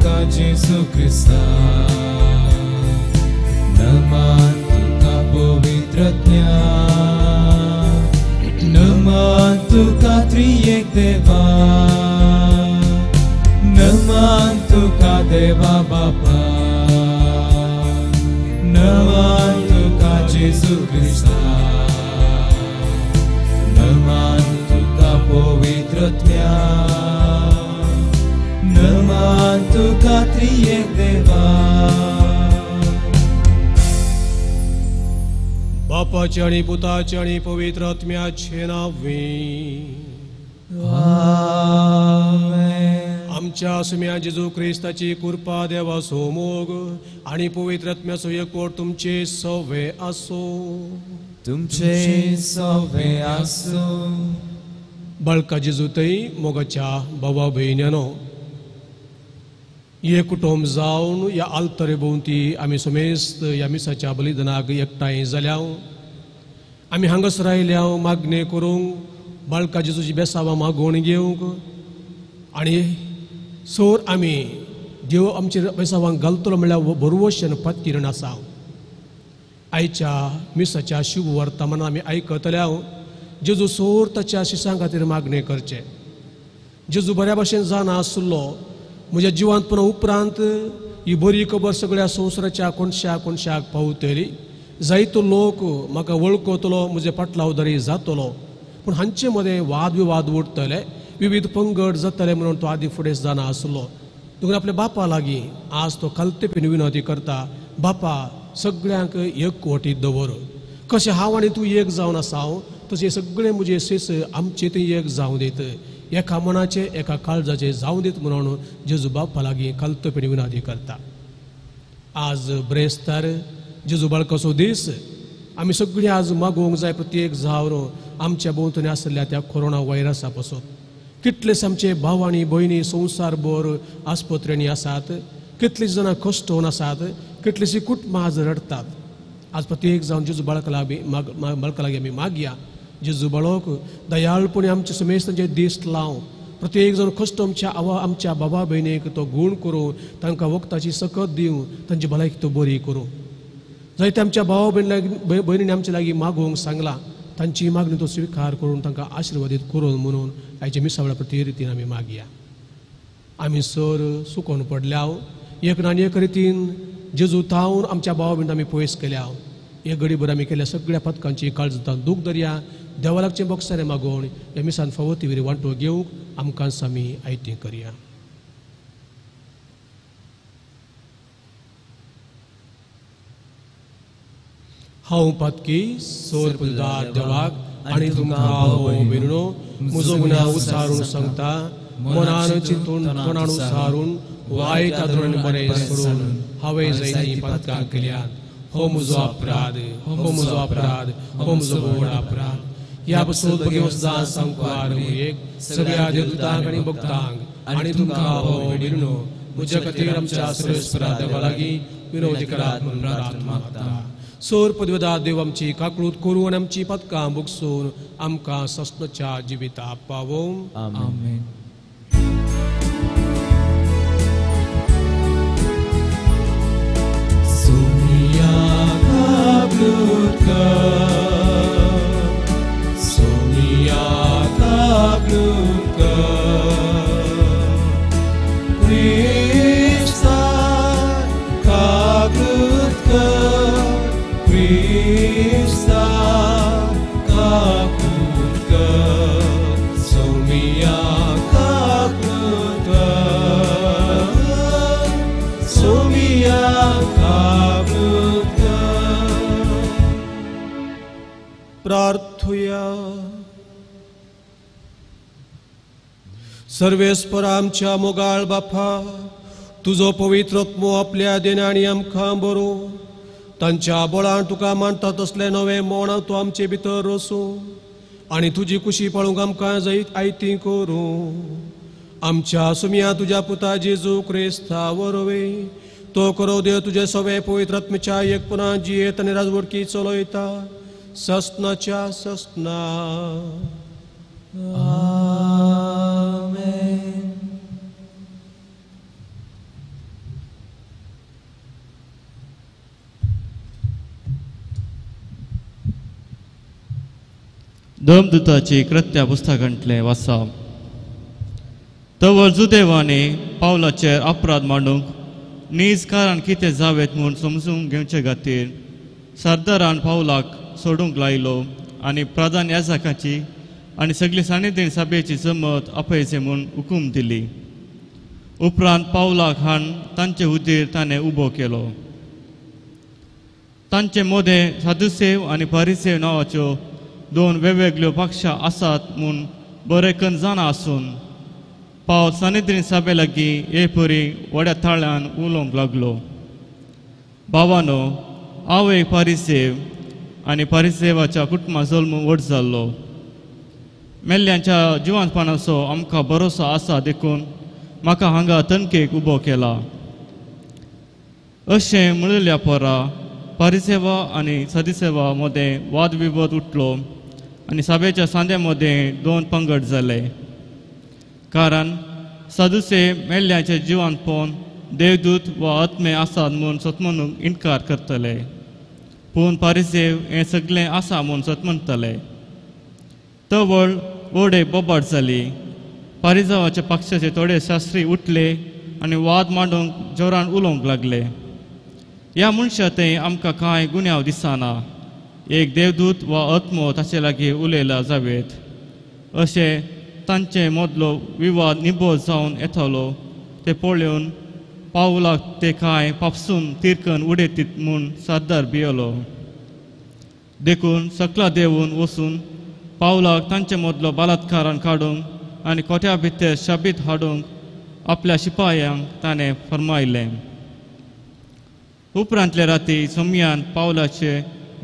तुका जेजू क्रिस्ता, नमन तुका पवित्र आत्म्या, नमन तुका त्रिएक देवा, नमन तुका देवा बापा, नमन तुका जेजू क्रिस्ता, नमन तुका पवित्र आत्म्या, नमन तुका त्रिएक देवा. बापाचे आनी पुताचे आनी पवित्र आत्म्याचे नांवे. आमेन. आमच्या सुम्या जेजू क्रिस्ताची कृपा, देवाचो मोग आनी पवित्र आत्म्याचो एकवट तुमचे सवे आसो. तुमचे सवे आसो. बाळका जेजू थंय मोगाच्या बाबा भयण्यानो, हे कुटुंब जावन ह्या आल्तरे भोंवती आमी समेस्त ह्या मिसाच्या बलिदानाक एकठांय जाल्या. आमी हांगासर आयल्या मागणें करूंक, बाळका जेजूची बेसावां मागोवन घेवंक आनी सोर आमी देव आमचे बेसावांक घालतलो म्हणल्यार बरवशेन पत्किरण आसा. आयच्या मिसाच्या शुभ वर्तमानान आमी आयकतल्या जेजू सोर ताच्या शिसां खातीर मागणें करचें. जेजू बऱ्या भशेन जाणा आसलो म्हज्या जिवांत पुन्हा उपरांत ही बरी खबर सगळ्या संवसाराच्या कोनशा कोनशाक पावतली, जायतो लोक म्हाका वळखतलो, म्हजे पाटलावदारी जातलो, पूण हांचे मदें वाद विवाद उरतले, विविध पंगड जातले म्हणून तो आदी फुडें जाणा आसलो. देखून आपल्या बापा लागीं आज तो खालतेपीन विनवती करता, बापा सगळ्यांक एकवटीत दवर, कशें हांव आनी तूं एक जावन आसा हांव तशें सगळें म्हजें शेस आमचें थंय एक जावं दीत, एका मनाचें एका काळजाचें जावं दीत म्हणून जेजू बापा लागीं खालतेपीन विनवती करता. आज ब्रेस्तार जेजू बाळकाचो दीस, आमी सगळीं आज मागोवंक जाय प्रत्येक जावन आमच्या भोंवतणी आशिल्ल्या त्या कोरोना व्हायरसा पासून. कितलेच आमचे भाव आनी भयणी संवसारभर आस्पत्रेंनी आसात, कितलीं जाणां कश्टोवन आसात, कितलींशीं कुटुंबां आज रडटात. आज प्रत्येक जावन जेजू बाळका लागीं आमी मागया, जेजू बाळक दयाळपणी आमच्या समेस्तांचे दीस लावं, प्रत्येक जाण कश्ट आमच्या आमच्या बाबा भयणीक तो गूण करूं, तांकां वखदाची सकत दिवं, तांची भलायकी तो बरी करूं. जायते आमच्या भाव भयणींनी आमच्या लागीं मागोवंक सांगलां, तांची मागणी तो स्विकार करून तांकां आशिर्वादीत करून म्हणून आयच्या मिसावळ्या प्रति रितीन आमी मागया. आमी सर सुकोवन पडल्या, एक ना एक रितीन जेजू थावन आमच्या भाव भयणी आमी पयस केल्या. एक घडीभर आमी केल्या सगळ्या पथकांची काळजांत दूख दर्या देवा लागचें बोगसारे मागोवन ह्या मिसान फावो ती वांटो घेवंक आमकां आमी आयतें करया. हांव पातकी सोर पुलदार देवाक आनी तुमकां भाव भयणीनो म्हजो गुन्यांव उचारून सांगता, मनान चिंतून तोंडान उचारून वायट आदरून बरें सोडून हांवें जायतीं पातकां केल्यात. हो म्हजो अपराध, हो म्हजो अपराध, हो म्हजो व्हड अपराध. ह्या पसून भगवंता सांगपार एक सगळ्या देवदूतांक आनी भक्तांक आनी तुमकां भाव भयणीनो म्हज्या खातीर आमच्या सर्वेस्परा देवा लागीं विनवती करात म्हणून प्रार्थना मागता. सोर पदवेदार देव आमची काकळूत करून आनी आमची पदकां भोगसून आमकां सस्नच्या जिविता पावोवं. आमेन. सोनिया काकळूत कर, सोनिया काकळूत कर, क्रिस्ता काकळूत कर, क्रिस्ता काकळूत कर, सोमिया काकळूत कर, सोमिया काकळूत कर. प्रार्थुया. सर्वेस्पर आमच्या मोगाळ बापा, तुजो पवित्र आत्मो आपल्या देण्यांनी आमकां बरो, तांच्या बळान तुका मानता तसलें नवें मोण तूं आमचे भितर रोसूं आनी तुजी कुशी पाळूंक आमकां जैत आयती करूं. आमच्या सुमया तुज्या पुता जेजू क्रिस्ता वरवीं तो करो देव तुजे सवे पवित्र आत्म्याच्या एकपणान जियेत आनी राजवटकी चलयता ससनाच्या ससना. आमेन. धर्मदूताची कृत्या पुस्तकांतलें वाचा. तवर जुदेवांनी पावलाचेर अपराध मांडूंक नीज कारण कितें जावेत म्हूण समजून घेवचे खातीर सरदारान पावलाक सोडूंक लायलो आनी प्रधान याजकाची आनी सगळी सानिधीन सभेची जमत आपयचे म्हूण हुकूम दिली. उपरांत पावलाक हाण तांचे हुजीर ताणें उबो केलो. तांचे मदें सादुसेव आनी परिसेव नांवाच्यो दोन वेगवेगळ्यो पक्षां आसात म्हूण बरें करून जाणा आसून पावल सानिद्रीन सभे लागीं हे परी व्हड्या ताळ्यान उलोवंक लागलो. भावानो, हांव एक परिसेव आनी परिसेवाच्या कुटुंबा जल्म व्हड जाल्लो. मेल्ल्यांच्या जिवंतपणाचो आमकां भरोसो आसा देखून म्हाका हांगा तणकेक उबो केला. अशें म्हणिल्ल्या पोरा परिसेवा आनी सदिसेवा मदें वादविवाद उठलो आनी सभेच्या सांद्या मदें दोन पंगड जाले. कारण सदुसे मेल्ल्याचे जिवनपण देवदूत वा आत्मे आसात म्हूण सतमनूंक इनकार करतले, पूण परिसेव हें सगळें आसा म्हूण सतमनतले. तवळ व्हड एक बोबाट जाली. परिजावाच्या पक्षाचे थोडे शास्त्री उठले आनी वाद मांडूंक जोरान उलोवंक लागले. ह्या मनशा थंय आमकां कांय गुन्यांव दिसना, एक देवदूत वा आत्मो ताचे लागीं उलयला जावेत अशें तांचे मदलो विवाद निबो जावन येतालो. ते पळोवन पावलाक ते कांय पापसून तिरकन उडयतीत म्हूण सरदार भियेलो. देखून सकला देंवून वचून पावलाक तांचे मदलो बलात्कारान काडूंक आनी कोट्या भितर शाबीत हाडूंक आपल्या शिपायांक ताणें फर्मायलें. उपरांतले राती सोमयान पावलाचे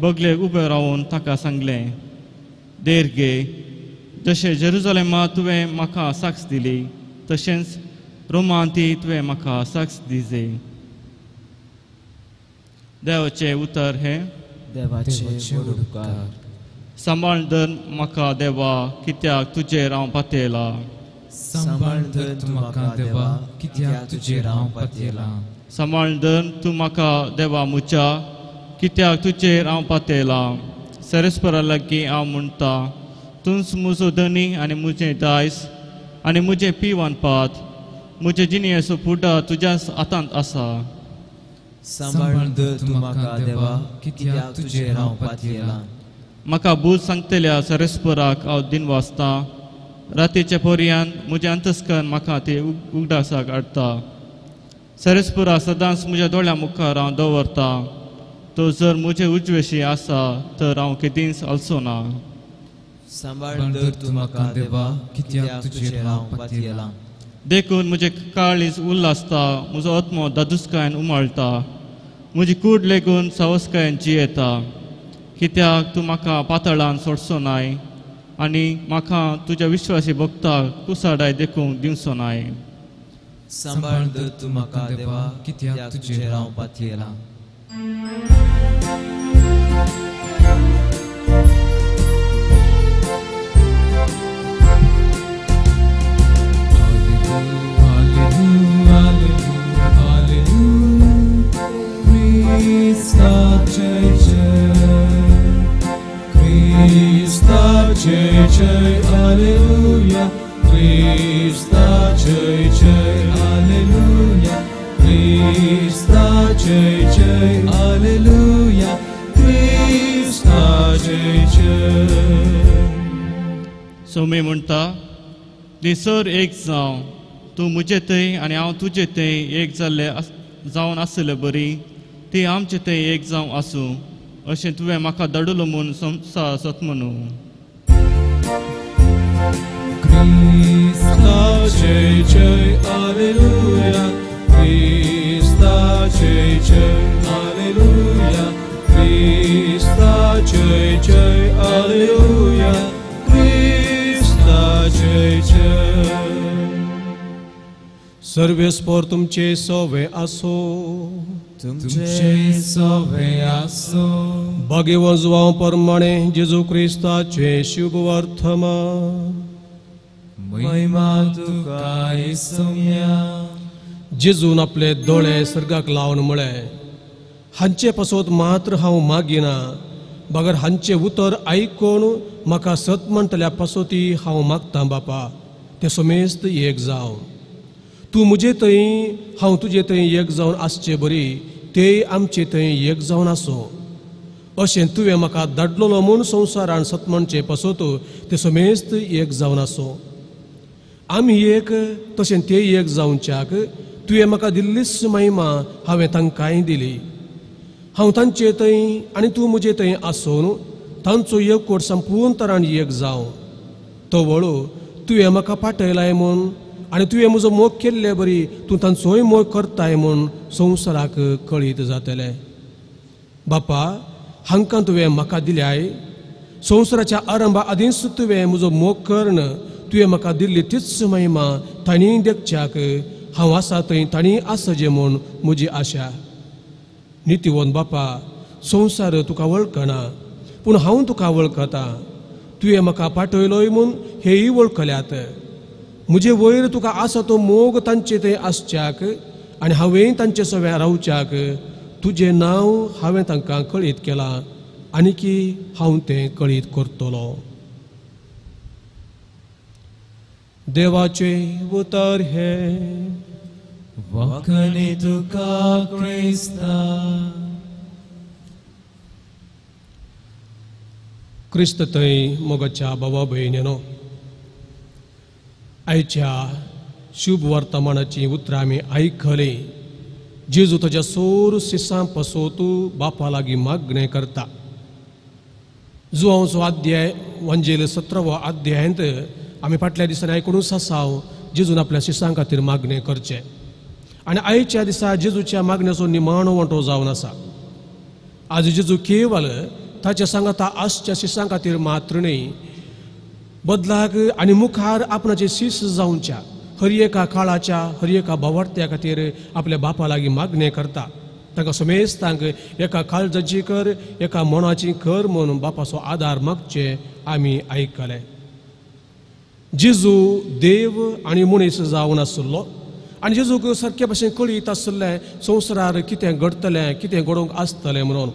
बगलेक उबे रावन ताका सांगलें, देर गे, जशें जेरुजलेमा तुवें म्हाका साक्ष दिली तशेंच रोमान ती तुवें म्हाका साक्ष दिजे. देवाचें उतर हें. देवाचे उपकार. सांबाळ धर म्हाका देवा, कित्याक तुजेर हांव पातयेला. सांबाळ धर तूं म्हाका देवा, कित्याक तुजेर हांव पातयेला. सांबाळ धर तूं म्हाका देवा म्हज्या, कित्याक तुजेर हांव पातयेला. सरेस्परा लागीं हांव म्हणटा, तूंच म्हजो धनी आनी म्हजें दायज आनी म्हजें पिवन पात. म्हजें जिणेचो फुडार तुज्याच हातांत आसा. सांबाळ धर तूं म्हाका देवा, कित्याक तुजेर हांव पातयेला. म्हाका बूज सांगतल्या सरेस्पराक हांव दिन वाचता. रातीच्या पर्यान म्हजें अंतस्कन म्हाका ते उगडासाक हाडटा. सरेस्परा सदांच म्हज्या दोळ्या मुखार हांव दवरता. तो जर म्हजे उजवेशी आसा तर हांव केदींच हालचो ना. सांबाळ धर तूं म्हाका देवा, कित्याक तुजेर हांव पातयेला. देखून म्हजें काळीज उल्हासता, म्हजो आत्मो दादुसकायेन उमाळटा, म्हजी कूड लेगून सावसकायेन जियेता. कित्याक तूं म्हाका पातळान सोडचो नाय आनी म्हाका तुज्या विश्वासी भक्ताक कुसाडाय देखूंक दिवचो नाय. सांबाळ धर तूं म्हाका देवा, कित्याक तुजेर हांव पातयेला. Krista jai jai Alleluia, Krista jai jai Alleluia, Krista jai jai Alleluia, Krista jai jai. Somi म्हणटा, दी सर एक जावं, तूं म्हजे थंय आनी हांव तुजे थंय एक जाल्ले जावन आसले बरी ती आमचे थंय एक जावं आसूं अशें तुवें म्हाका धाडलो म्हूण संवसार सतमनू. Krista jai jai Alleluia, Krista jai jai Alleluia, Krista jai jai Alleluia, Krista jai jai. सर्वेस्पोर तुमचे सोवे आसो, तुमचे सोवे आसो. भाग्यवंत प्रमाणे जेजू क्रिस्ताचे शुभ वर्तमान. महिमा तुका येसुया. जेजून आपले दोळे सर्गाक लावन म्हळें, हांचे पासत मात्र हांव मागिना, बगर हांचें उतर आयकून म्हाका सत म्हणटल्या पासोती हांव मागतां बापा ते समेस्त एक जावं. तूं म्हजे थंय हांव तुजे थंय एक जावन आसचे बरी तेय आमचे थंय एक जावन आसूं. अशें तुवें म्हाका धाडलेलो म्हूण संवसारान सत म्हणचे पासत ते समेस्त एक जावन आसूं. आमी एक तशें ते एक जावच्याक तुवें म्हाका दिल्लीच महिमा हांवें तांकांय दिली. हांव तांचे थंय आनी तूं म्हजे थंय आसून तांचो एकवट संपूर्ण तरान एक जावं. तो वळू तुवें म्हाका पाठयलाय म्हूण आनी तुवें म्हजो मोग केल्ले बरी तूं तांचोय मोग करताय म्हूण संवसाराक कळीत जातलें. बापा हांकां तुवें म्हाका दिल्याय संवसाराच्या आरंभा आदींच तुवें म्हजो मोग कर्ण तुवें म्हाका दिल्ली तीच महिमा तांणी देखच्याक हांव आसा थंय तांणी आसचें म्हूण म्हजी आशा. नितीवंत बापा संवसार तुका वळखना पूण हांव तुका वळखतां. तुवें म्हाका पाठयलोय म्हूण हेय वळखल्यात. म्हजे वयर तुका आसा तो मोग तांचे थंय आसच्याक आनी हांवें तांचे सव्या रावच्याक तुजें नांव हांवें तांकां कळीत केलां आनीकी हांव तें कळीत करतलो. देवाचें उतर हें. वखणी तुका क्रिस्ता. क्रिस्त थंय मोगाच्या बाबा भयणीनो, आयच्या शुभ वर्तमानाची उतरां आमी आयकलीं. जेजू ताच्या सोर सिसां पसोतू बापा लागीं मागणें करता. जुवांचो अध्याय वंजेल 17वो अध्यायांत आमी फाटल्या दिसांनी आयकुनूच आसाव जेजून आपल्या शिसां खातीर मागणें करचें. आनी आयच्या दिसा जेजूच्या मागण्याचो निमाणो वांटो जावन आसा. आज जेजू केवल ताच्या सांगाता आसच्या शिसां खातीर मात्र न्हय बदलाक आनी मुखार आपणाचे शीस जावच्या हर एका काळाच्या हर एका भावार्थ्या खातीर आपल्या बापा लागीं मागणें करता. तांकां समेस्तांक एका काळजाची कर एका मनाची कर म्हूण बापाचो आदार मागचे आमी आयकले. जेजू देव आनी मनीस जावन आशिल्लो आनी जेजूक सारके भशेन कळीत आशिल्लें संवसारार कितें घडटलें कितें घडोवंक आसतलें म्हणून.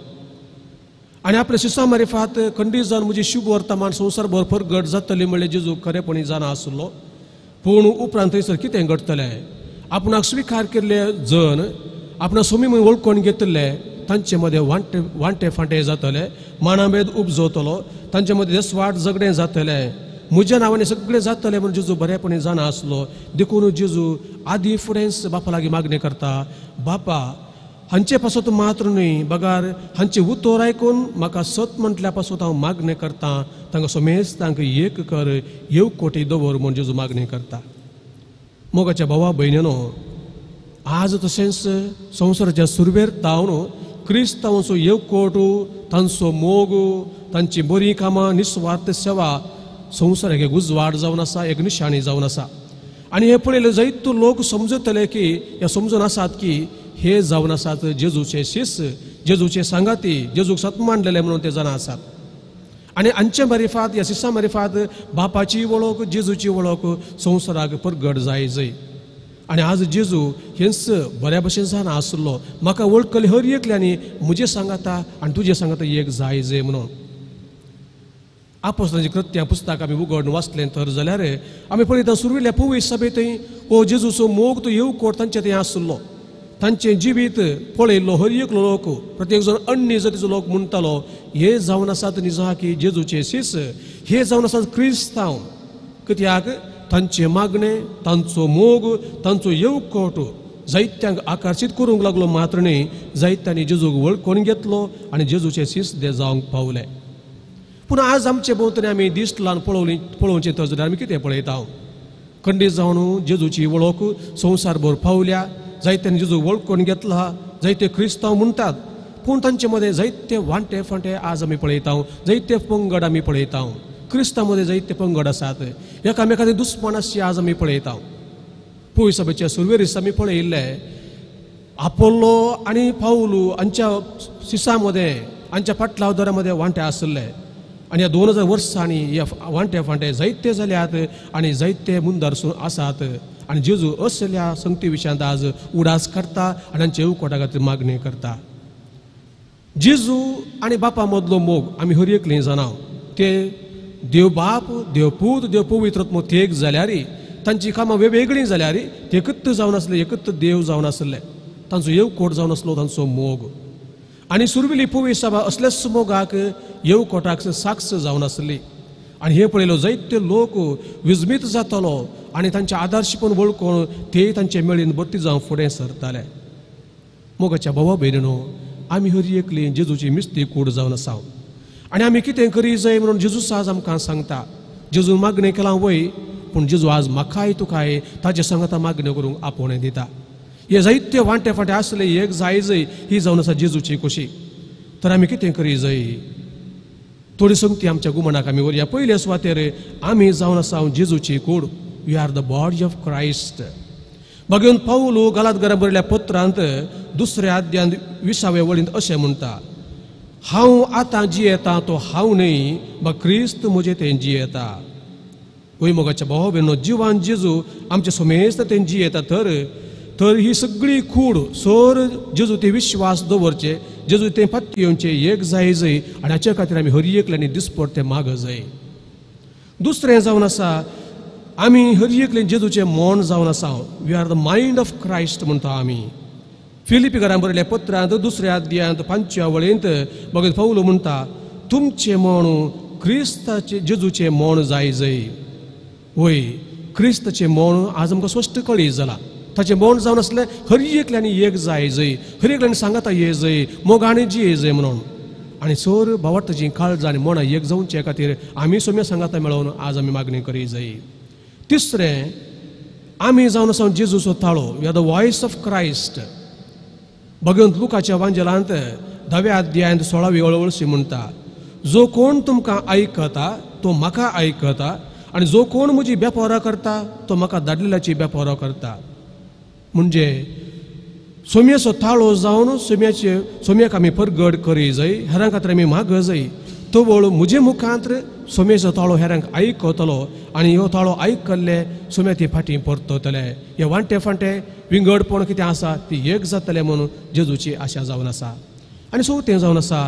आनी आपल्या शिसां मारिफात खंडीत जावन म्हजी शुभ वर्तमान संवसार भरपूर घट जातली म्हणल्यार जेजू खरेपणी जाणा आशिल्लो. पूण उपरांत थंयसर कितें घडटलें आपणाक स्विकार केल्ले जण आपणाक सोमी म्हूण वळखून घेतिल्ले तांचे मदें वांटे वांटे फांटे जातले, मानाभेद उपजवतलो, तांचे मदें देसवाट झगडें जातलें, म्हज्या नांवांनी सगळें जातलें म्हूण जेजू बरेपणी जाणा आसलो. देखून जेजू आदी फुडेंच बापा लागीं मागणी करता, बापा हांचे पासत मात्र न्हय बगार हांचे उतर आयकून म्हाका सत म्हटल्या पासत हांव मागणें करता. तांकां समेस्त तांकां एक कर येवकोटी दवर म्हूण जेजू मागणी करता. मोगाच्या भावा भयणीनो, आज तशेंच संवसाराच्या सुरवेर तावन क्रिस्तांवांचो येवकोट तांचो मोग तांची बरीं कामां निस्वार्थ सेवा संवसाराक एक उजवाड जावन आसा, एक निशाणी जावन आसा. आनी हें पळयलें जायतो लोक समजतले की हे समजून आसात की हे जावन आसात जेजूचे शिस जेजूचे सांगाती जेजूक सत मांडलेले म्हणून ते जाणा आसात. आनी हांचे मारिफात ह्या शिसां मारिफात बापाची वळख जेजूची वळख संवसाराक परगट जाय जय. आनी आज जेजू हेंच बऱ्या भशेन जाणा आसलो म्हाका वळखले हर एकल्यांनी म्हजें सांगाता आनी तुजें सांगाता एक जाय जय म्हणून. आपोस्तांची कृत्यां पुस्तक आमी उगडून वाचलें तर जाल्यार आमी पळयता सुरवेल्या पवित्र सभेंतय हो जेजूचो मोग तो येवकोट तांचे थंय आसलो. तांचें जिवीत पळयल्लो हर एकलो लोक प्रत्येक जण अन्य जातीचो लोक म्हणटालो हे जावन आसात निजाकी जेजूचे शिस हे जावन आसात क्रिस्तांव. कित्याक तांचें मागणें तांचो मोग तांचो येवकोट जायत्यांक आकर्शीत करूंक लागलो मात्र न्हय जायत्यांनी जेजूक वळखून घेतलो आनी जेजूचे शिस ते जावंक पावले. पूण आज आमचे भोंवतणी आमी दिश्ट लावन पळोवचें तर जाल्यार आमी कितें पळयता खंडीत जावन जेजूची वळख संवसारभर पावल्या. जायत्यांनी जेजू वळखून घेतला जायते क्रिस्तांव म्हणटात पूण तांचे मदें जायते वांटे फांटे आज आमी पळयता जायते पंगड आमी पळयता. क्रिस्तांव मदें जायते पंगड आसात एकामेकाचे दुस्मान आसचे आज आमी पळयता. पयस सभेच्या सुरवेरीस आमी पळयिल्ले आपोल्लो आनी पावलू हांच्या शिसां मदें हांच्या फाटलावदारा मदें वांटे आशिल्ले. आनी ह्या 2000 वर्सांनी ह्या वांटे फांटे जायते जाल्यात आनी जायते मुंदरसून आसात. आनी जेजू असल्या संगती विशयांत आज उडास करता आनी हांचे येवकोटा खातीर मागणी करता. जेजू आनी बापा मदलो मोग आमी हर एकलीं जाणां. ते देव बाप, देव पूत, देव पवित्र आत्मो एक जाल्यार, तांची कामां वेगवेगळीं जाल्यार ते एकत्र जावन आसले, एकत्र देव जावन आसले. तांचो येवकोट जावन आसलो तांचो मोग. आनी सुरवेली पवित्र सभा असल्याच मोगाक येवकोटाक साक्ष जावन आसली. आनी हें पळयलो जायते लोक विजमीत जातालो आनी तांचे आदर्शपण वळखून ते तांचे मेळीन भरती जावन फुडें सरताले. मोगाच्या भावा भयणीनो, आमी हर एकली जेजूची मिस्ती कूड जावन आसा आनी आमी कितें करी जाय म्हणून जेजूस आज आमकां सांगता. जेजून मागणें केलां वय, पूण जेजू आज म्हाकाय तुकाय ताजे सांगता मागण्यो करूंक आपोवणें दिता. हे जायते वांटे फांटे आसले एक जाय जाय ही जावन आसा जेजूची खोशी. तर आमी कितें करी जाय? थोडी संगती आमच्या गुमनाक आमी व्हरया. पयले सुवातेर आमी जावन आसा जेजूची कूड. We are the body of Christ. Bhagwant Pavlu गालात घरा बरयल्या पत्रांत दुसऱ्या अध्यायांत 20व्या वळींत अशें म्हणटा, हांव आतां जियेता तो हांव न्हय, बा क्रिस्त म्हजें तें जियेता. वय मोगाच्या भावा भयणो, जिवान जेजू आमचे समेस्त तें जियेता. तर तर ही सगळी कूड सर जेजू ते विश्वास दवरचे, जेजू तें पत्ती एक जाय जाय आनी हाचे खातीर आमी हर एकल्यांनी दिसपट तें माग जाय. दुसरें जावन आसा आमी हर एकले जेजूचें मन जावन आसा. We are the mind of Christ म्हणटा आमी. फिलिपी घरां बरयल्या पत्रांत दुसऱ्या अध्यायांत 5व्या वळींत भगत पावलो म्हणटा, तुमचें मन क्रिस्ताचें जेजूचें मन जाय जाय. वय, क्रिस्ताचें मन आज आमकां स्पश्ट कळी जालां. ताचें मन जावन आसलें हर एकल्यांनी एक जाय जाय, हर एकल्यांनी सांगाता ये जाय, मोगांनी जिये जाय म्हणून. आनी सर भावार्थाचीं काळजां आनी मनां एक जावचे खातीर आमी सोम्या सांगाता मेळोवन आज आमी मागणी करी जाय. तिसरें, आमी जावन आसा जेजूचो ताळो. We are the voice of Christ. Bhagwant लुकाच्या वांजेलांत 10व्या अध्यायांत 16वी वळवळशी म्हणटा, जो कोण तुमकां आयकता तो म्हाका आयकता आनी जो कोण म्हजी बेपोरा करता तो म्हाका धाडलेल्याची बेपोरा करता. म्हणजे सोम्याचो ताळो जावन सोम्याचे सोम्याक आमी परगड करी जाय, हेरां खातीर आमी माग जाय. तवळ म्हजे मुखांत सोम्याचो ताळो हेरांक आयकतलो आनी ह्यो ताळो आयकल्ले सोम्या ती फाटीं परततले. हे वांटे फांटे विंगडपण कितें आसा ती एक जातलें म्हणून जेजूची आशा जावन आसा. आनी चवथें जावन आसा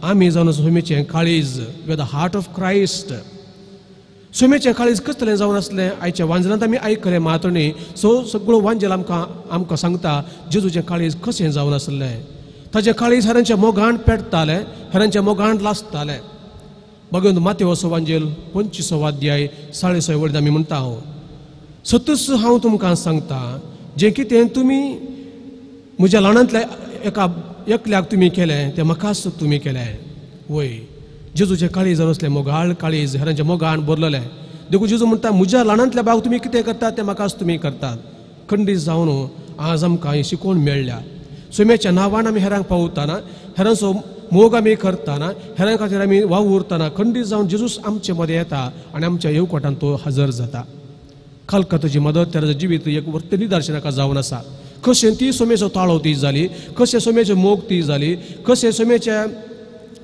आमी जावन आसा सोम्याचें काळीज. We are the heart of Christ. सोम्याचें काळीज कसलें जावन आसलें आयच्या वांजलांत आमी आयकलें मात न्ही. सो सगळो वांजेल आमकां आमकां सांगता जेजूचें काळीज कशें जावन आसलें. ताचें काळीज हेरांच्या मोगान पेटतालें, हेरांच्या मोगान लासतालें. भगवंत मातेवसो वांजेल 25वो अध्याय 6.5 वळींत आमी म्हणटा, हांव सतूच हांव तुमकां सांगता, जें कितें तुमी म्हज्या ल्हानांतल्या एका एकल्याक तुमी केलें तें म्हाकाच तुमी केलें. वय, जेजूचें काळीज जावन आसलें मोगाळ काळीज, हेरांच्या मोगान भरलेलें. देखून जेजू म्हणटा, म्हज्या ल्हानांतल्या भाग तुमी कितें करतात तें म्हाकाच तुमी करतात. खंडीत जावन आज आमकां ही शिकवण मेळ्ळ्या. सोम्याच्या नांवान आमी हेरांक पावताना, हेरांचो मोग आमी करताना, हेरां खातीर आमी वावुरतना खंडीत जावन जेजूस आमचे मदें येता आनी आमच्या येवकोटान तो हजर जाता. खालकातची मदत तेराचें जिवीत एक वर्त निदर्शनाका जावन आसा. कशें ती सोम्याचो ताळो ती जाली, कशें सोम्याचे मोग ती जाली, कशें सोम्याच्या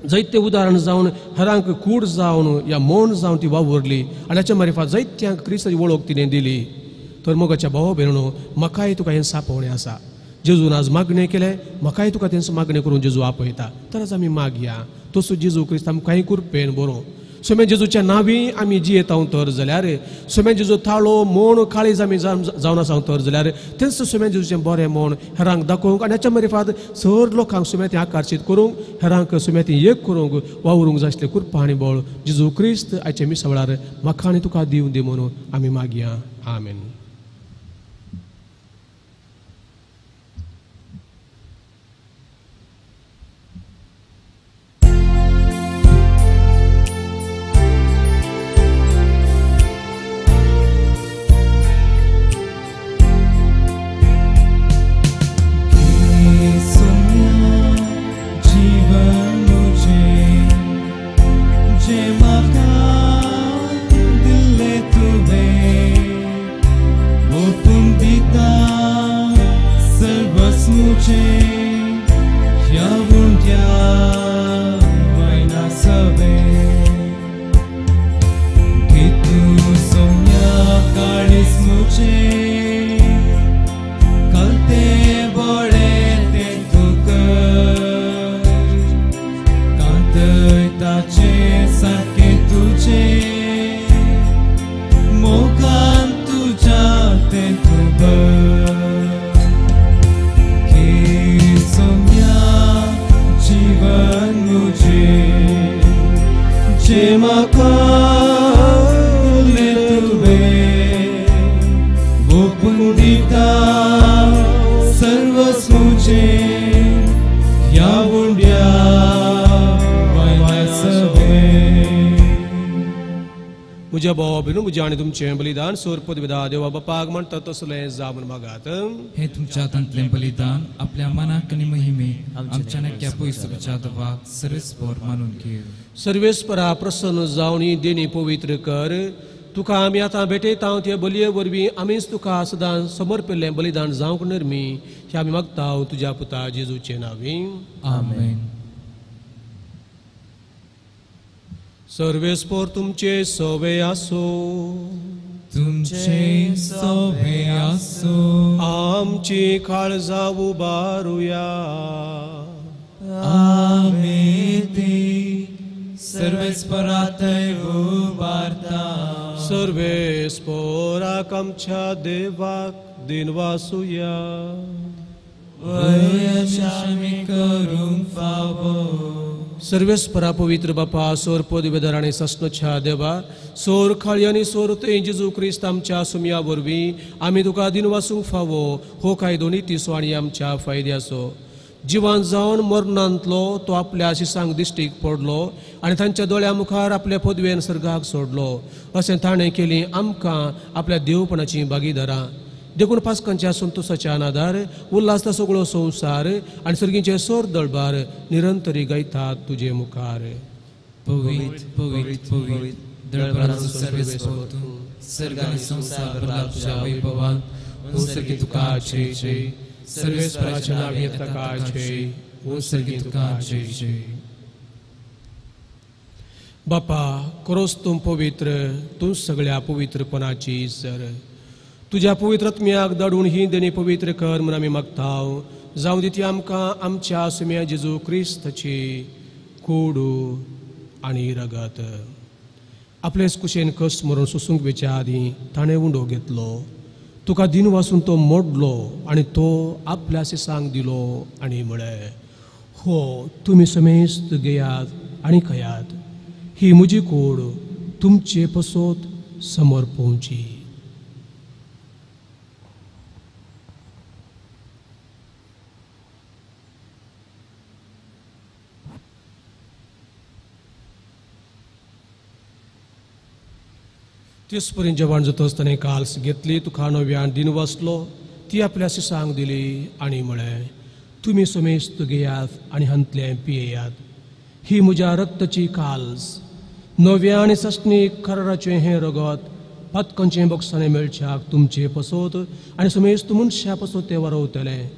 जायते उदाहरण जावन हेरांक कूड जावन या मन जावन ती वावुरली आनी हाच्या मारिफात जायत्यांक क्रिस्ताची वळख तिणें दिली. तर मोगाच्या भावा भयणो, म्हाकाय तुका हें सापोवणें आसा. जेजून आज मागणें केलें, म्हाकाय तुका तेंच मागणें करून जेजू आपयता. तर आज आमी मागया तसो जेजू क्रिस्त आमकांय कृपेन बरो. सोम्या जेजूच्या नांवी आमी जियेता तर जाल्यार, सोम्या जेजू ताळो मन काळीज आमी जावन आसा तर जाल्यार तेंच सोम्या जेजूचें बरें मन हेरांक दाखोवंक आनी हाच्या मारिफात चड लोकांक सोम्या ती आकर्शीत करूंक, हेरांक सोम्या ती एक करूंक वावरूंक जाय आसलें कृपा आनी बळ जेजू क्रिस्त आयच्या मिसा वेळार म्हाका आनी तुका दिवं दी म्हणून आमी मागया. आमेन. जे म्हाका दिल्लें तुवें उंड्या वायना सवे. म्हज्या भावा भयणींनो, म्हजें आनी तुमचें बलिदान सोर पदविदा देवा बापाक म्हणटा तसलें जावन मागात. हे तुमच्या हातांतलें बलिदान आपल्या मनाक आनी महिमे आमच्या नक्या पयसुच्या देवाक सर्वेस्पर मानून घेव. सर्वेस्परा प्रसन्न जावन ही देणी पवित्र कर. तुका आमी आतां भेटयता ते बलये वरवीं आमीच तुका सदां समर्पिल्लें बलिदान जावंक निर्मी हें आमी मागता तुज्या पुता जेजूचे नांवी. आमेन. सर्वेस्पर तुमचे सवे आसो. तुमचे सवे आसो. आमची काळजां उबारुया. आमी ती सर्वेस्परा थंय उबारता. सर्वेस्पराक आमच्या देवाक दिनवासुया. वयशामी करूंक फावो. सर्वेस्परा पवित्र बापा सोर पदवेदार आनी सस्नच्या देवा सोर खाळी आनी सोर थंय जेजू क्रिस्त आमच्या सुमया वरवीं आमी तुका दिनवासूंक फावो. हो कायदो नितीचो आनी आमच्या फायद्याचो. जिवान जावन मरणांतलो तो आपल्या शिसांक दिश्टीक पडलो आनी तांच्या दोळ्या मुखार आपल्या पदवेन सर्गाक सोडलो. अशें ताणें केली आमकां आपल्या देवपणाची भागीदारां. देखून पास्कांच्या संतोसाच्या आनादार उल्हासता सगळो संवसार आनी सर्गींचे सोर दळबार निरंतरी गायतात तुजे मुखार. पवित्र पवित्र पवित्र दळबाराचो सर्वेस्पर तूं, सर्ग आनी संवसार भरला तुज्या वैभवान. ओ सर्गी तुका जय जय. सर्वेस्पराच्या नांवान ताका जय. ओ सर्गी तुका जय जय. बापा करोस तूं पवित्र, तूं सगळ्या पवित्रपणाची सर. तुज्या पवित्र आत्म्याक धाडून ही देणी पवित्र कर म्हूण आमी मागता. जावं दी ती आमकां आमच्या सुम्या जेजू क्रिस्ताची कोडू आनी रगत. आपलेच कुशेन कस मरून सोसूंक वेच्या आदीं ताणें उंडो घेतलो. तुका दिनवासून तो मोडलो आनी तो आपल्या शिसांक दिलो आनी म्हळें, हो तुमी समेस्त घेयात आनी खायात. ही म्हजी कूड तुमचे पसत समर्पोवची. तेच परीन जेवण जातच ताणें काल्स घेतली, तुका नव्यान दिन वाचलो, ती आपल्या शिसांक दिली आनी म्हळें, तुमी समेस्त घेयात आनी हांतलें पियेयात. ही म्हज्या रक्ताची काल्स, नव्या आनी सासणीक कराराचें हें रगत पातकांचें बक्षाणें मेळच्याक तुमचे पसत आनी समेस्त मनशा पसत तें वारवतलें.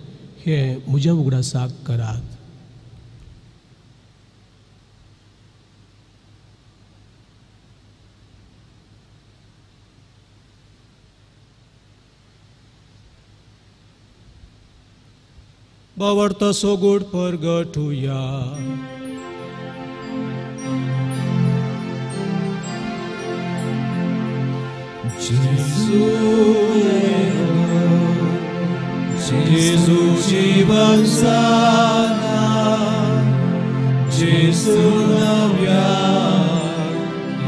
हें म्हज्या उगडासाक करात. बावडता सोगूड परगटुया. जेजू जीवन साना, जेजू नव्या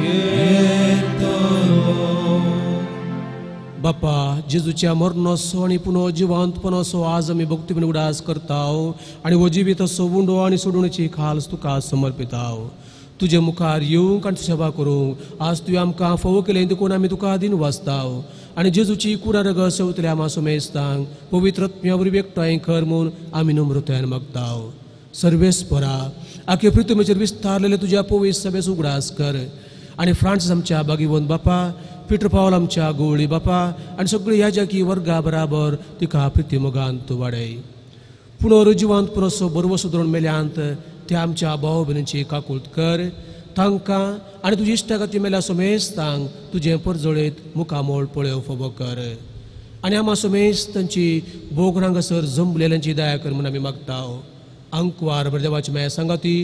येतलो. बापा जेजूच्या मरणाचो आनी पुनः जिवंतपणाचो आज आमी भक्तीपण उगडास करता आनी हो जिविताचो उंडो आनी सोडवणेची खास तुका समर्पिता. तुजे मुखार येवंक आनी सेवा करूंक आज तुवें आमकां फावो केलें देखून आमी तुका दिन वाचता आनी जेजूची कुडा रगत सेवतल्या आमा समेस्तांक पवित्र आत्म्या वरवीं एकठांय कर म्हूण आमी नम्रतायेन मागता. सर्वेस्परा आखे पृथ्वीचेर विस्तारलेले तुज्या पवित्र सभेचो उगडास कर आनी फ्रांसीस आमच्या बागीवंत बापा, पिटर पावल आमच्या गोवळी बापा आनी सगळी याजकी वर्गा बराबर तिका प्रिती मोगान तूं वाडय. पुनरुजिवांत पुनसो बरवसो धरून मेल्यांत त्या आमच्या भाव भयणींची काकूळत कर. तांकां आनी तुजी इश्टागती मेल्या समेस्तांक तुजें परजळीत मुखामोळ पळोवंक फावो कर आनी आमा समेस्त तांची भोग हांगासर जमलेल्यांची दया कर म्हूण आमी मागता. आंकवार बरें देवाची माया सांगाती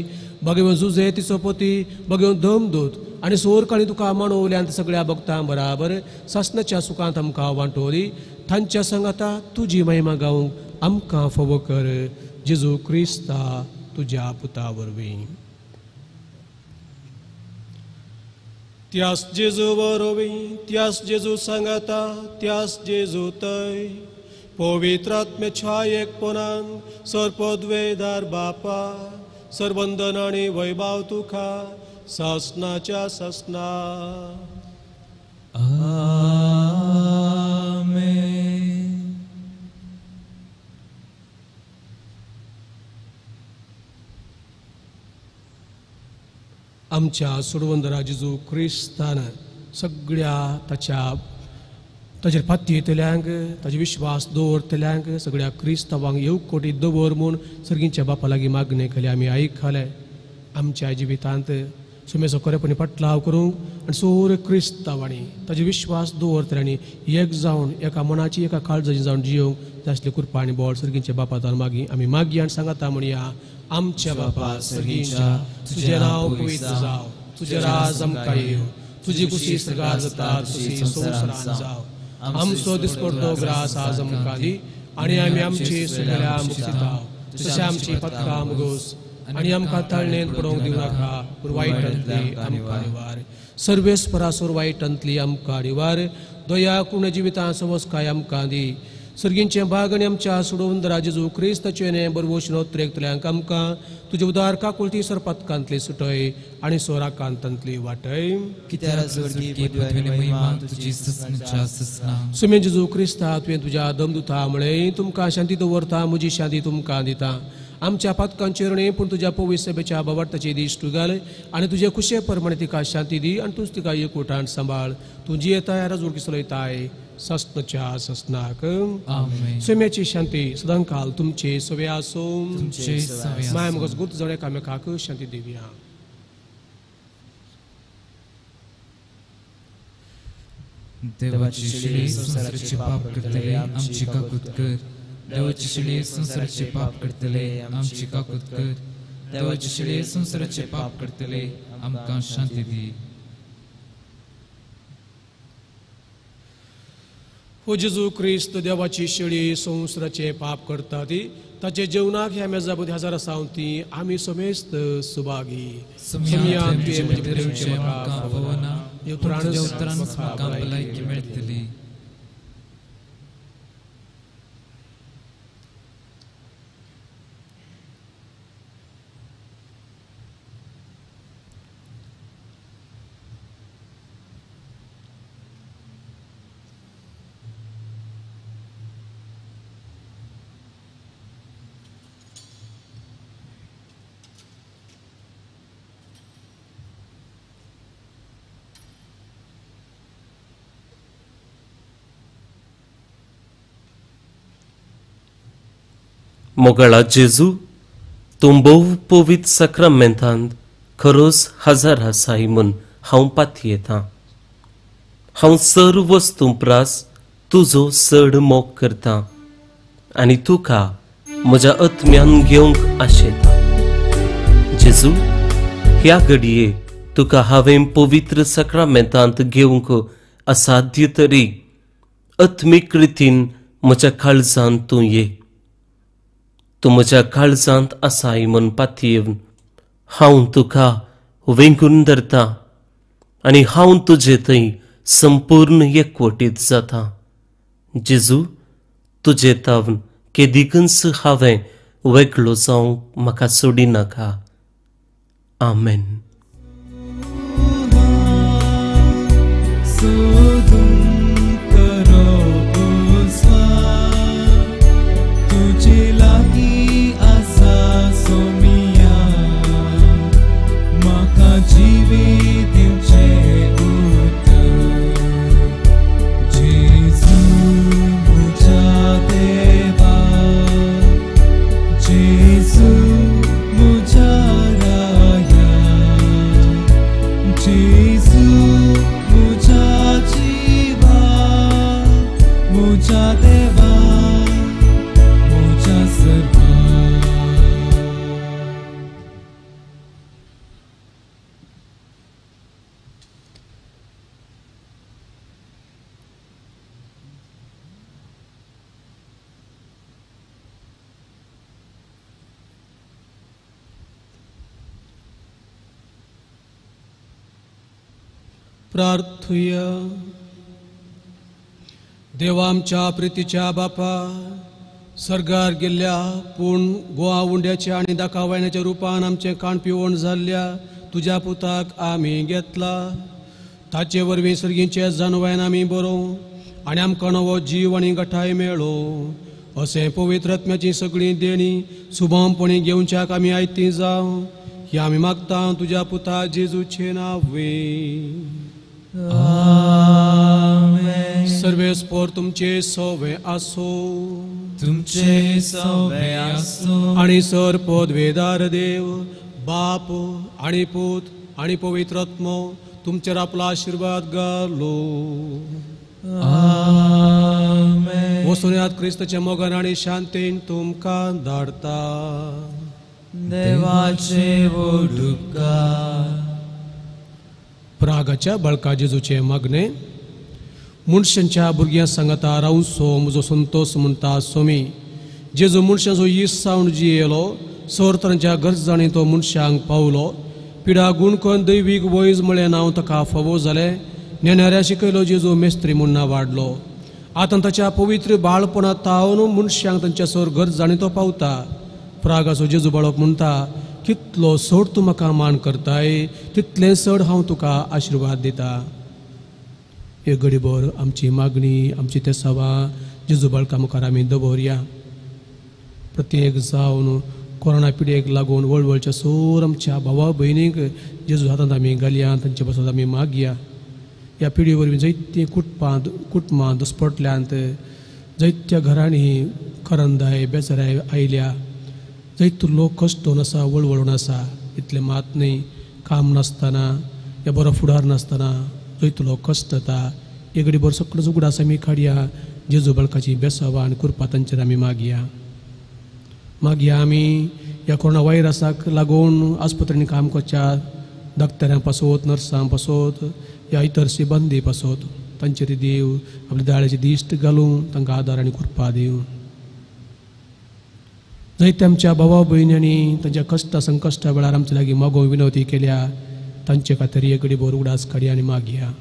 बागेवन जुजे तिचो पती बागेवन दमदूत आनी सोर काळी तुका मानवल्यान सगळ्या भक्तां बराबर सासणाच्या सुखांत आमकां वांटोली. तांच्या सांगाता तुजी महिमा गावंक आमकां फावो कर. जेजू क्रिस्ता तुज्या पुता वरवीं. त्यास जेजू वरवीं, त्यास जेजू सांगाता, त्यास जेजू तय पवित्र आत्म्याच्या एकपणान सर्पद्वेदार बापा सर्वंदन आनी वैभाव तुका सासनाच्या सासना. आमेन. आमच्या सोडवंदरा जेजू क्रिस्तान सगळ्या ताच्या ताचेर फाती येतल्यांक ताचे विश्वास दवरतल्यांक सगळ्या क्रिस्तावांक येवकोटी दवर म्हूण सर्गींच्या बापा लागीं मागणें केलें आमी आयकलें. आमच्या जिवितांत सुमेचो खरेपणी पटलाव करूंक आनी सोर क्रिस्तांवांनी ताजे विश्वास दवरतल्यांनी एक जावन एका मनाची एका काळजाची जावन जियोवंक जासली कृपा आनी बळ सर्गींच्या बापा मागीं आमी मागीं आनी सांगाता म्हणया. आमच्या बापा सर्गींच्या, तुजें नांव पवित्र जावं, तुजें राज आमकां येवं, तुजी खुशी सर्गार जाता तशी संवसारांत जावं. आमचो दिसपडतो ग्रास आज आमकां दी आनी आमी आमची सगळ्या मुक्तिता तशें आमची पथकां मुगोस आनी आमकां ताळणेंत पडोवंक दिवं नाका, पूण वायटांतली आमकां निवार. सर्वेस्परासोर वायटांतली आमकां निवार. दया कुण जिवितां समजकाय आमकां दी. सर्गींचें भाग आनी आमच्या सोडोवंदरा जेजू क्रिस्ताचें नें बरवोश नोत्रेकतल्यांक आमकां तुजे उदार काकुळटी सरपातकांतली सुटय आनी सोराकांतांतली वाटय. सुमेन जेजू क्रिस्ता तुवें तुज्या दमदुता म्हळें तुमकां शांती दवरता, म्हजी शांती तुमकां दिता. आमच्या पातकांचेर न्हय पूण तुज्या पवित्र सभेच्या बाबार्थाची दिश्ट घाल आनी तुजे खुशे प्रमाणे तिका शांती दी आनी तूंच तिका एकवटान सांबाळ. तूं जियेताय राजवडकी चलयताय ससनाच्या ससनाक. सैम्याची शांती सदांकाल तुमचे सवे आसूं. माय मगज गुर्त जावन एकामेकाक शांती दिवया. देवाची शिळी संवसाराचे पाप करतले आमची काकूत कर. देवाची शिळी संवसाराचे पाप करतले आमची काकूत कर. देवाची शिळी संवसाराचे पाप करतले आमकां शांती दी. हो जेजू क्रिस्त देवाची शेळी संवसाराचे पाप करता ती ताचे जेवणाक ह्या मेजा मदीं हजर आसा ती आमी समेस्त सुभागी. मेळटली. मोगाळा जेजू, तूं भोव पवित्र साक्रामेंतांत खरोच हजर आसाय म्हूण हांव पातयेतां. हांव सर्व वस्तूं प्रास तुजो चड मोग करतां आनी तुका म्हज्या आत्म्यान घेवंक आशेतां. जेजू, ह्या घडये तुका हांवें पवित्र साक्रामेंतांत घेवंक असाध्य तरी आत्मीक रितीन म्हज्या काळजांत तूं ये. तूं म्हज्या काळजांत आसाय म्हूण पातयेवन हांव तुका वेंगून धरता आनी हांव तुजे थंय संपूर्ण एकवटीत जाता. जेजू, तुजे तावन केदिकूच हांवें वेगळो जावंक म्हाका सोडिनाका. आमेन. प्रार्थुया. देवा आमच्या प्रितीच्या बापा, सर्गार गेल्ल्या पूण गोवा उंड्याच्या आनी दाकावायनाच्या रुपान आमचें काण पिवण जाल्ल्या तुज्या पुताक आमी घेतला. ताचे वरवीं सर्गींचे जानवायन आमी बरोवं आनी आमकां नवो जीव आनी गठाय मेळो. अशें पवित्र आत्म्याची सगळीं देणी सुभावपणी घेवच्याक आमी आयती जावं ही आमी मागता तुज्या पुता जेजूचे नांवे. सर्वेस्पोर तुमचे सवे आसो, तुमचे सवे आसो. आनी सर पदवेदार देव बाप आनी पूत आनी पवित्र आत्मो तुमचेर आपलो आशिर्वाद घालो. आमेन. वसुन्यात क्रिस्ताच्या मोगान आनी शांतीन तुमकां धाडता. देवाचे वडुपकार. प्रागाच्या बळका जेजूचे मागणे. मनशांच्या भुरग्यां सांगता रावसो म्हजो संतोस म्हणटा स्वामी. जेजू मनशांचो इस सावन जियेलो, सर तरांच्या गरजांनी तो मनशांक पावलो. पिडा गुण करून दैवीक वैज म्हळें नांव ताका फावो जालें. नेणाऱ्या शिकयलो जेजू मेस्त्री म्हूण नांव वाडलो. आतां ताच्या पवित्र बाळपणांत तावन मनशांक तांच्या सर गरजांनी तो पावता. प्रागाचो जेजू बाळप म्हणटा, कितलो चड तूं म्हाका मान करताय तितलें चड हांव तुका आशिर्वाद दिता. हे घडीभर आमची मागणी आमची तेसावां जेजू बाळका मुखार आमी दवरया. प्रत्येक जावन कोरोना पिडेक लागून वळवळच्या सोर आमच्या भावा भयणींक जेजू हातांत आमी घालया, तांचे पासत आमी मागया. ह्या पिढी वरवीं जायतीं कुटुंबां दुस्पटल्यांत, जायत्या घरांनी करंदाय बेजाराय आयल्या, जायतो लोक कश्टोन आसा, वळवळून आसा. इतलें मात न्हय, काम नासतना या बरो फुडार नासतना जायतो लोक कश्ट जाता. एक घडी बरो सगळो उगडास आमी काडया, जेजू बाळकाची बेसावां आनी कृपा तांचेर आमी मागया. मागया आमी ह्या कोरोना व्हायरसाक लागून आस्पत्रेंनी काम करच्या डॉक्टरां पासत, नर्सां पासत, ह्या इतर सिबंदी पासत तांचेर देव आपल्या दाळ्याची दिश्ट घालून तांकां आदार आनी कृपा दिवं. जायत्या आमच्या भावा भयण्यांनी तांच्या कश्टा संकश्टा वेळार आमच्या लागीं मागोवंक विनवती केल्या, तांचे खातीर एक घडी भर उगडास काडया आनी मागया.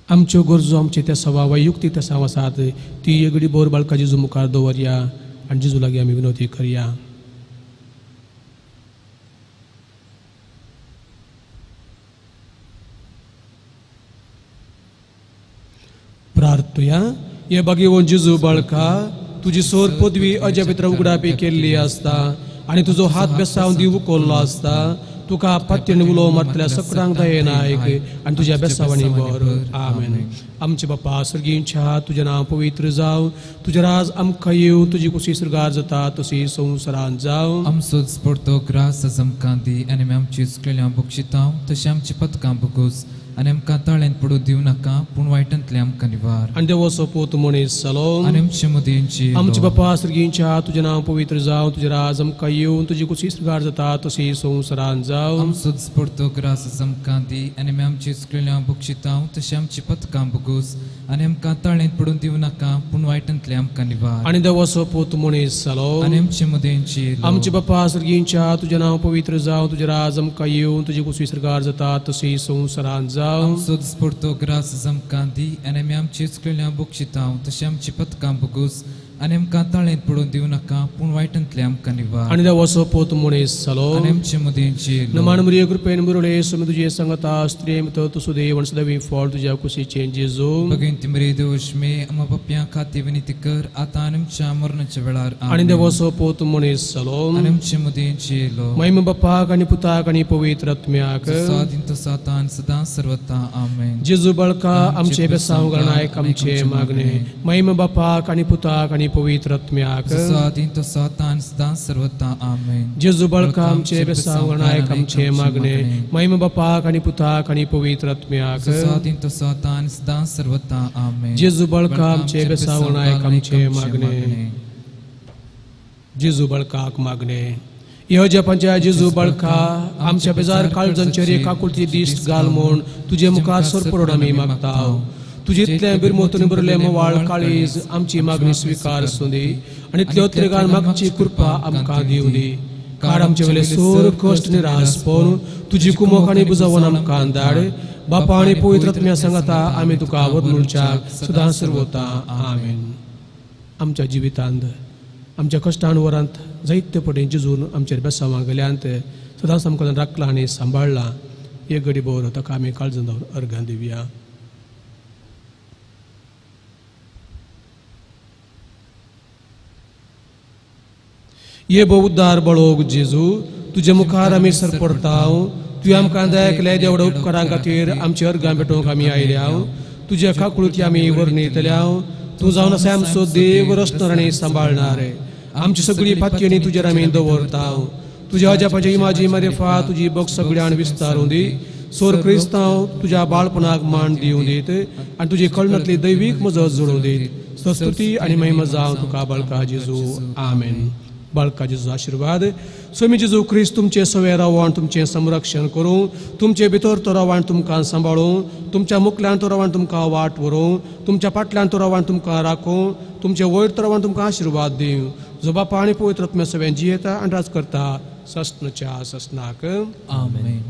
आमच्यो गरजो आमचे त्या सवा वैयुक्तीक त्या साव आसात ती एक घडी भर बाळका जेजू मुखार दवरया आनी जेजू लागीं आमी विनवती करया. प्रार्थुया. हे बागेवन जेजू बाळका, तुजी सोर पदवी अज्या भितर उगडापी केल्ली आसता आनी तुजो हात बेसावन दिवू कोल्लो आसता. तुका पात्येन उलो मारतल्या सकडांक दयेन आयक आनी तुज्या बेसावांनी बर. आमेन. आमचे बापा सर्गींच्या, तुजें नांव पवित्र जावं, तुजें राज आमकां येवं, तुजी कुशी सर्गार जाता तशी संवसारांत जावं. आमचो दिसपडतो ग्रास आज आमकां दी आनी आमी आमची चुकलेल्या बक्षितांव तशें आमची पथकां बगोस आनी आमकां ताळ्यान पडूं दिवं नाका पूण वायटांतलें आमकां निवार. आनी देवाचो पूत मनीस जालो आनी आमचे मदीं. आमचे बापा सर्गींच्या, तुजें नांव पवित्र जावं, तुजें राज आमकां येवं, तुजी कुशी सर्गार जाता तशी संवसारांत जावं. आमचो दिसपडतो ग्रास आज आमकां दी आनी आमी आमची चुकलेल्या बक्षितांव तशें आमची पथकां बगोस आनी आमकां ताळ्यान पडूं दिवं नाका पूण वायटांतलें आमकां निवार. आनी देवाचो पूत मनीस जालो आनी आमचे मदीं. आमचे बापा सर्गींच्या, तुजें नांव पवित्र जावं, तुजें राज आमकां येवं, तुजी कुशी सर्गार जाता तशी संवसारांत जावं. आमचो दिसपडतो ग्रास आज आमकां दी आनी आमी आमची चुकलेल्या बक्षितांव तशें आमची पथकां बगोस आनी आमकां ताळ्यांत पडूं दिवं नाका पूण वायटांतलें आमकां निवार. आनी देवाचो पूत मनीस जालो आनी आमचे मदीं. नमान मरिये कृपेन मुरळे स्वामी तुजे सांगता, स्त्रिये भितर तूं सुदैव आनी सदैव फळ तुज्या कुशीचें जेजू. भगिनी मरिये देवश्मे आम्हा पापयां खातीर विनंती कर आतां आनी आमच्या मरणाच्या वेळार. आनी देवाचो पूत मनीस जालो आनी आमचे मदीं. महिमा बापाक आनी पुताक आनी पवित्र आत्म्याक, आदीन तसो आतां आनी सदां सर्वता. आमेन. जेजू बाळका आमचे बेसांव गणनायक आमचे मागणे. महिमा बापाक आनी पुताक आनी पवित्र आत्म्याक, आदीन तसो आतां आनी सदां सर्वता. आमेन. जेजू बाळका आमचे बेसांव गणनायक आमचे मागणे. महिमा बापाक आनी पुताक आनी पवित्र आत्म्याक, आदीन तसो आतां आनी सदां सर्वता. आमेन. जेजू बाळका आमचे बेसांव गणनायक आमचे मागणे. जेजू बाळकाक मागणे. ह्यो जपांच्या जेजू बाळका आमच्या बेजार काळजांचेर काकुळती दिश्ट घाल म्हूण तुजे मुखार सरपरोड आमी मागता. तुजेंतलें बिरमोतून भरलें मोवाळ काळीज आमची मागणी स्विकार आसूं दी आनी इतल्यो त्रेगान मागची कृपा आमकां दिवं दी. काड आमचे वयले सोर कश्ट निरास पळोवन तुजी कुमोक आनी बुजावन आमकां धाड. बापा आनी पवित्र आत्म्या सांगाता आमी तुका वरनुळच्याक सदां सर्वता. आमेन. आमच्या जिवितांत आमच्या कश्टान वरांत जायते पटेन जेजून आमचेर बेसांवां गेल्यांत सदांच आमकां राखला आनी सांबाळ्ळा. एक घडी भोवर ताका आमी काळजान जावन अर्घां दिवया. ये भोव उद्दार बळोग जेजू, तुजे मुखार आमी सरपडताव. तुवें आमकां दया देवडा उपकारां खातीर आमची अर्घां भेटोवंक आमी आयल्या. तुज्या काकुळती आमी वर्णयतल्या. तूं जावन आसा आमचो देव, रचणार आनी सांबाळणार. आमची सगळी पातयेणी तुजेर आमी दवरताव. तुज्या अजापाची इमाजी मारेफा तुजी बग सगळ्यान विस्तारून दी. सोर क्रिस्तांव तुज्या बाळपणाक मान दिवं दीत आनी तुजी कळणांतली दैवीक मजत जोडूं दीत. संस्कृती आनी महिमा जावं तुका बाळका जेजू. आमेन. बाळका जेजू आशिर्वाद. स्वामी जेजू क्रिस्त तुमचे सवे रावण तुमचें संरक्षण करूं, तुमचे भितर तो रावण तुमकां सांबाळूं, तुमच्या मुखल्यान तो रावण तुमकां वाट व्हरूं, तुमच्या फाटल्यान तो रावण तुमकां राखूं, तुमचे वयर तो रावण तुमकां आशिर्वाद दिवं. जो बापा आनी पवित्र आत्म्या सवें जियेता आनी राज करता ससनच्या ससनाक. आमेन.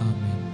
Amen.